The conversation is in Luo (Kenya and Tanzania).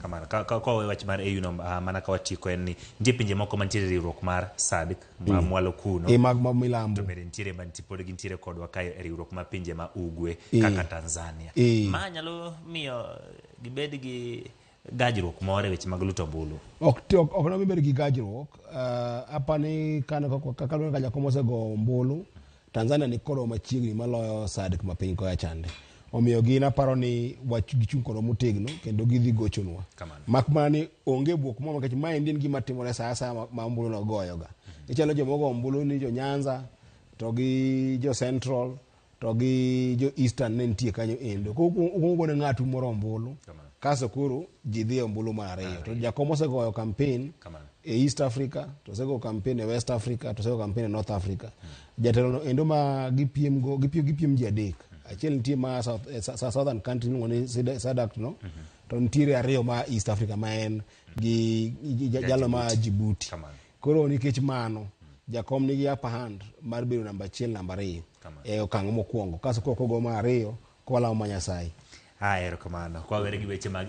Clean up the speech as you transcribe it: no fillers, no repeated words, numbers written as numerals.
Kamano ka wawe wach mar AU no, mana ka watieko en ni nitie pinje moko mantiere e riwruok mar SADC ma mwalo kuno. E mag ma milambo. To bende nitiere mantie pod gintiere kodwa kae e riwruok mar pinje ma ugwe kaka Tanzania. Ma nyalo miyo gibed gi gajruok moro e weche mag luto ombulu. Ok nomi bedo gi gajruok. Apani kane kaka ka Jakom osego ombulu, Tanzania ni kodwa machiegni maloyo SADC ma piny koya chande. Omiyo gin aparo ni wach gichung' kodwa motegno kendo gidhi gochonwa. Kamano. Mak mana ni onge bwok moro nikech maendi en gima timore sa asaya ma ombulu no goyoga. Ichalo joma ogo ombulu ni jo Nyanza to gi jo Central to gi jo Eastern ne nitie kanyo endo. Koro ukuongo gone ng'atu moro ombulu. Kamano. Kasto koro ji dhi e ombulu mar ariyo. To Jakom osegoyo campaign Kamano. e East Africa, to osego campaign e West Africa, to osego campaign e North Africa. Jatelo no endo ma gipiem go, gipiem ji adek. Achiel nitie ma Southern country miluongo ni SADC no, to nitiere ariyo ma East Africa ma en gi jalo ma Djibouti. Kamano. Koro nikech mano, Jakom nigi upper hand mar bedo namba 1, namba 2 Kamano. e okang' mokwongo. Kasto koro kogo mar ariyo, kwalamo ma Nyasaye. Ah, erokamano. Kwawere gi weche mag